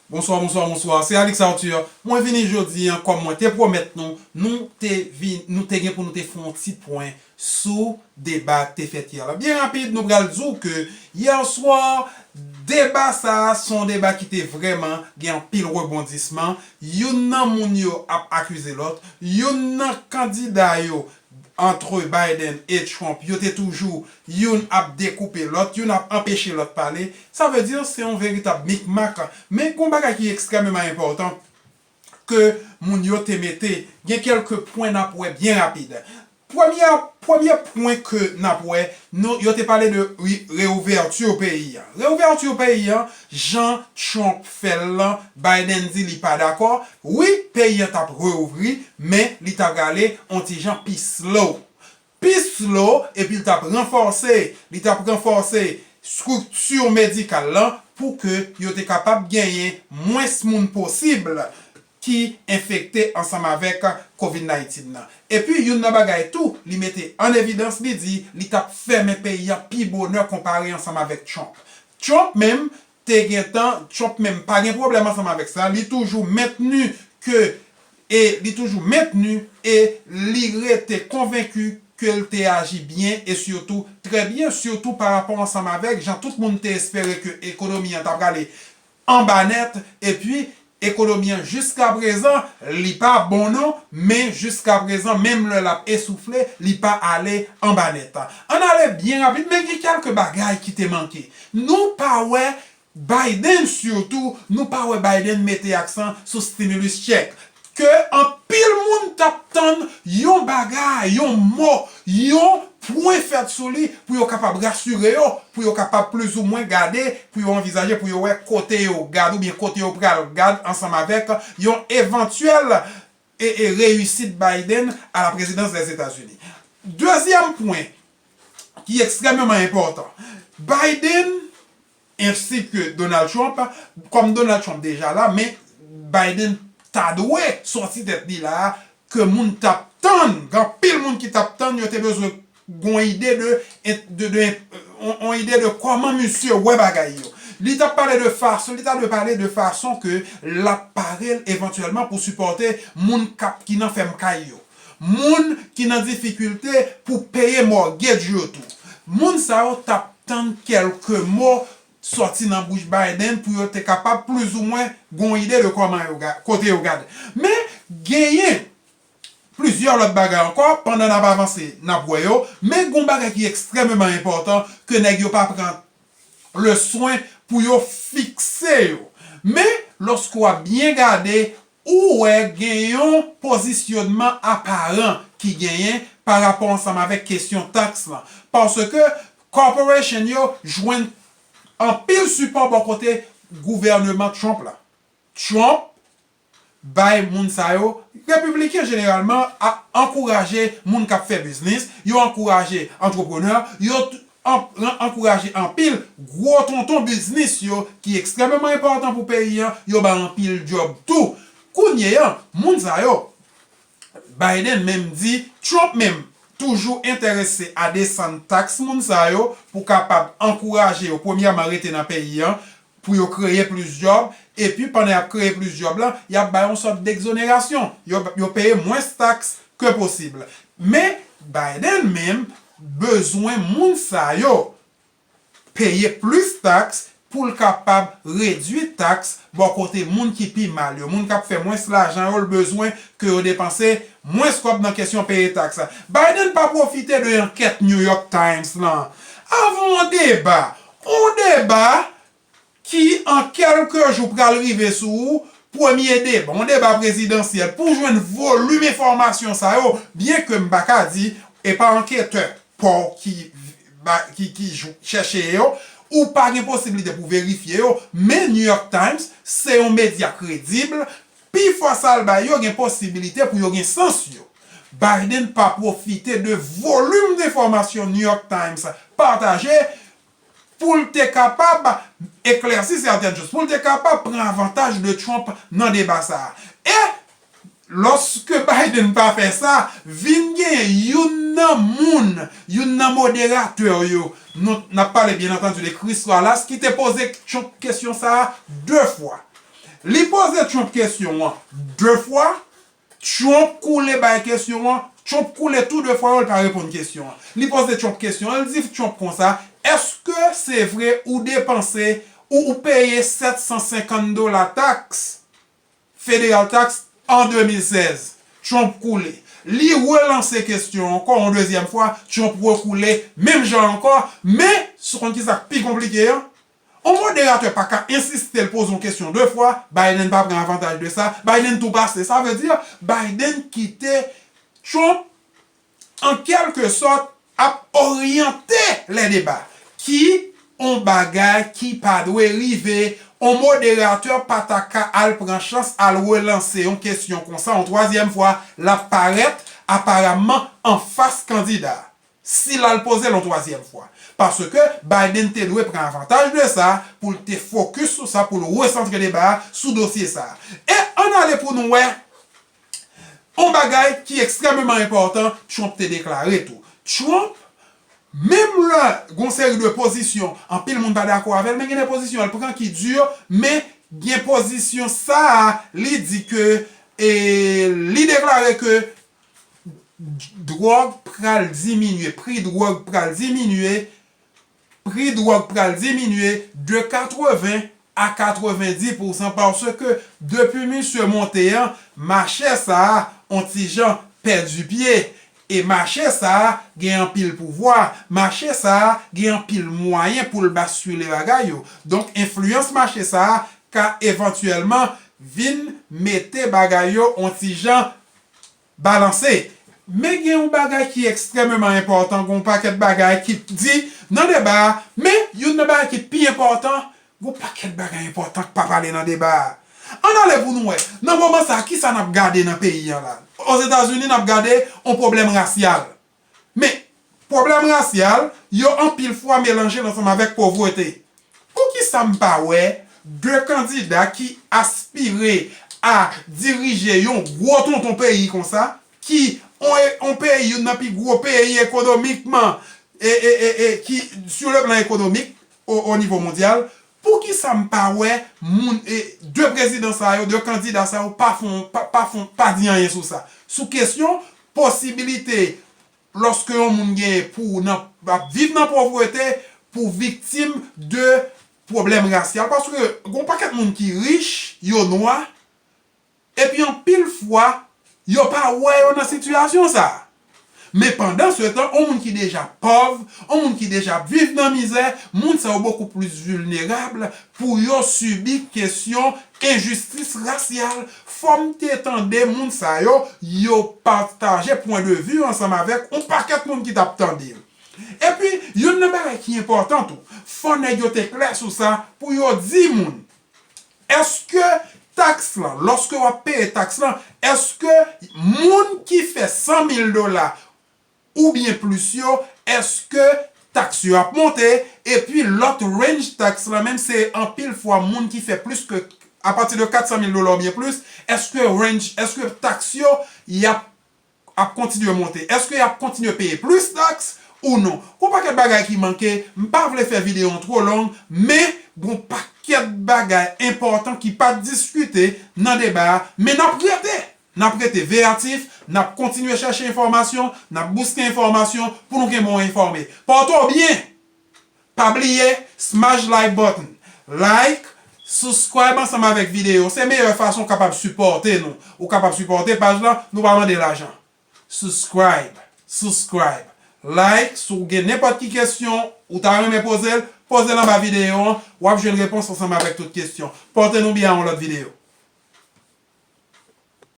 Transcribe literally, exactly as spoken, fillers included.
Bonswa, bonswa, bonswa. Se Alix Arthur. Mwen vini jodi an, kòm mwen te pwomèt nou, nou te vin, nou te gen pou nou te fè yon ti pwen sou deba k te fèt yè la. Byen rapid, nou pral di w ke yè swa, deba sa a se yon deba ki te vrèman gen anpil rebondisman. Youn nan moun yo ap akize lòt, youn nan kandida yo, entre Biden e Trump, yo te toujou youn ap dekoupe lòt, youn ap anpeche lòt pale. Sa vle di se yon veritab mikmak. Men gen yon bagay ki ekstrèmeman enpòtan ke moun yo te mete. Gen kèlke pwen n ap wè byen rapid. Premye, premye pwen ke n ap wè, nou, yo te pale de ri- reouvèti peyi a. Reouvèti peyi a, jan Trump fè l lan, Biden di li pa dakò. Wi, peyi a t ap reouvri, men li ta prale on ti jan pi slow. Pi slow, epi li t ap ranfòse, li t ap ranfòse estrikti medikal lan pou ke yo te kapab genyen mwens moun posib ki enfekte ansanm avèk covid nineteen nan. Epi youn nan bagay tou, li mete an evidans, li di li t ap fèmen peyi a pi bonè konpare ansanm avèk Trump. Trump menm te gentan, Trump menm pa gen pwoblèm ansanm avèk sa, li toujou mentni ke, e li toujou mentni e li rete konvenki ke l te aji byen e sitou trè byen, sitou pa rapò ansanm avèk jan tout moun te espere ke ekonomi an ta prale anba nèt, epi ekonomi an jiska prezan, li pa bon non, men jiska prezan, menm lè l ap esoufle, li pa ale anba nèt. Ann ale byen rapid, men gen kèlke bagay ki te manke. Nou pa wè Biden sitou, nou pa wè Biden mete aksan sou stimulus check, ke anpil moun t ap tann yon bagay, yon mo, yon pwen fèt sou li pou yo kapab rasire yo, pou yo kapab plizoumwen gade, pou yo anvizaje, pou yo wè kote yo gad oubyen kote yo pral gad ansanm avèk yon evantyèl e, e reyisit Biden a la prezidans dèzetazini. Dezyèm pwen ki ekstrèmeman enpòtan, Biden ensi ke Donald Trump, kòm Donald Trump deja la, men Biden ta dwe sòti tèt li la, ke moun t ap tann, gen anpil moun ki t ap tann, yo te bezwen gon ide de, de, de on, on ide de kòman misye wè bagay yo. Li t ap pale de fason, li ta dwe pale de fason ke l ap pare l evantyèlman pou sipòte moun k ap ki nan fèm kay yo. Moun ki nan difikilte pou peye mortgage yo tou. Moun sa yo t ap tann kèlke mo sòti nan bouch Biden pou yo te kapab plizoumwen gon ide de kòman yo ga- kote yo gade. Men genyen plizyè lòt bagay ankò, pandan n ap avanse, n ap wè yo, men gon bagay ki ekstrèmeman enpòtan ke nèg yo pa pran le swen pou yo fikse yo. Men, lòske w ap byen gade, ou wè gen yon pozisyonman aparan ki genyen pa rapò ansanm avèk kesyon taks lan. Paske corporation yo jwenn anpil sipò bò kote gouvèneman Trump la. Trump bay moun sa yo, repibliken jeneralman ap ankouraje moun k ap fè biznis, yo ankouraje antreprenè, yo t- an- an- ankouraje anpil gwo tonton biznis yo ki ekstrèmeman enpòtan pou peyi an, yo bay anpil djòb tou. Kounye a, moun sa yo, Biden menm di, Trump menm toujou enterese a desann taks moun sa yo pou kapab ankouraje yo, premyèman, rete nan peyi an, pou yo kreye plis djòb, epi pandan y ap kreye plis djòb la, y ap bay yon sòt degzonerasyon. Yo, yo peye mwens taks ke posib. Men, Biden menm bezwen moun sa yo peye plis taks pou l kapab redui taks bò kote moun ki pi mal yo, moun k ap fè mwens lajan yo, l bezwen ke yo depanse mwens kòb nan kesyon peye taks la. Biden pa pwofite de ankèt New York Times lan. Avan yon deba, yon deba ki an kèlke jou pral rive sou ou, premye deba, yon deba prezidansyèl, pou jwenn volim enfòmasyon sa yo, byen ke m pa ka di, e pa anketè pa w ki, ba- ki, ki jou- chèche yo, ou pa gen posiblite pou verifye yo, men New York Times se yon medya kredib, pifò sa l bay yo gen posiblite pou yo gen sans yo. Biden pa pwofite de volim enfòmasyon New York Times pataje pou l te kapab eklèsi sètèn chòz, pou l te kapab pran avantaj de Trump nan deba sa a. E lòske Biden pa fè sa, vin gen youn nan moun, youn nan moderatè yo, nou n ap pale byen antandi de Chris Wallace, ki te poze Trump kesyon sa a de fwa. Li poze Trump kesyon an de fwa. Trump koule bay kesyon an. Trump koule tou de fwa yo, li pa reponn kesyon an. Li poze Trump kesyon an, li di Trump konsa, èske se vre ou depanse ou, ou peye sèt san senkant dola taks, federal tax, an de mil sèz? Trump koule. Li relanse kesyon ankò yon dezyèm fwa, Trump rekoule menm jan ankò, men, si w konn ki sa k pi konplike an, yon moderatè pa ka ensiste l poze yon kesyon de fwa, Biden pa pran avantaj de sa, Biden tou pase. Sa vle di, Biden kite Trump, an kèlke sòt, ap oryante le deba. Ki yon bagay ki pa dwe rive, yon moderatè pa ta ka al pran chans al relanse yon kesyon konsa yon twazyèm fwa, l ap parèt aparamman anfas kandida a. Si l al poze l yon twazyèm fwa. Paske Biden te dwe pran avantaj de sa pou l te fokis sou sa, pou l resantre deba a sou dosye sa a. E ann ale pou nou wè yon bagay ki ekstrèmeman enpòtan, Trump te deklare tou. Trump, menm lè gon seri de pozisyon, anpil moun pa dakò avè l, men gen de pozisyon l pran ki di, men gen pozisyon sa a, li di ke, e, li deklare ke dwòg pral diminye, pri dwòg pral diminye, pri dwòg pral diminye de katreven a katrevendi pousan, paske depi misye monte an, mache sa a on ti jan pèdi pye. E mache sa a gen anpil pouvwa, mache sa a gen anpil mwayen pou l baskile bagay yo. Donk, enfliyans mache sa a ka evantyèlman vin mete bagay yo on ti jan balanse. Men gen yon bagay ki ekstrèmeman enpòtan, gen yon pakèt bagay ki di nan deba a, men youn nan bagay ki pi enpòtan, gen yon pakèt bagay enpòtan ki pa pale nan deba a. Ann ale pou nou wè, nan moman sa a, kisa n ap gade nan peyi an la? Ozetazini, n ap gade yon pwoblèm rasyal. Men, pwoblèm rasyal, yo anpil fwa melanje l ansanm avèk povrete. Poukisa m pa wè de kandida ki aspire a dirije yon gwo tonton peyi konsa, ki on, on peyi, youn nan pi gwo peyi ekonomikman, e, e, e, e, ki, sur le plan économique, o, o nivo mondyal, poukisa m pa wè moun, e, de prezidan sa yo, de kandida sa yo pa fon, pa, pa fon, pa di anyen sou sa? Sou kesyon posibilite lòske yon moun genyen pou nan, ap viv nan povrete, pou viktim de pwoblèm rasyal. Paske gon pakèt moun ki rich, yo nwa, epi anpil fwa, yo pa wè yo nan sitiyasyon sa a. Men pandan se tan, yon moun ki deja pòv, yon moun ki deja ap viv nan mizè, moun sa yo bokou plis vilnerab pou yo sibi kesyon enjistis rasyal. Fò m te tande moun sa yo, yo pataje pwen de vi yo ansanm avèk yon pakèt moun ki t ap tande l. Epi, youn nan bagay ki enpòtan tou, fò nèg yo te klè sou sa pou yo di moun, èske taks lan, lòske w ap peye taks lan, èske moun ki fè san mil dola oubyen plis yo, èske taks yo ap monte? Epi lòt range taks lan menm, se anpil fwa moun ki fè plis ke, apati de kat san mil dola oubyen plis, èske range, èske taks yo, y ap, ap kontinye monte? Èske y ap kontinye peye plis taks ou non? Gon pakèt bagay ki manke, m pa vle fè videyo an twò long, men gon pakèt bagay enpòtan ki pa t diskite nan deba a, men n ap rete. N ap rete veyatif, n ap kontinye chèche enfòmasyon, n ap bouske enfòmasyon pou nou kenbe w enfòme. Pòte w byen! Pa bliye, smash like button, like, subscribe ansanm avèk videyo. Se meyè fason w kapab sipòte nou. Ou kapab sipòte paj lan, nou pa mande lajan. Subscribe, subscribe, like, si w gen nenpòt ki kesyon ou ta renmen poze l, poze l anba videyo an, w ap jwenn repons ansanm avèk tout kesyon. Pòte nou byen a yon lòt videyo.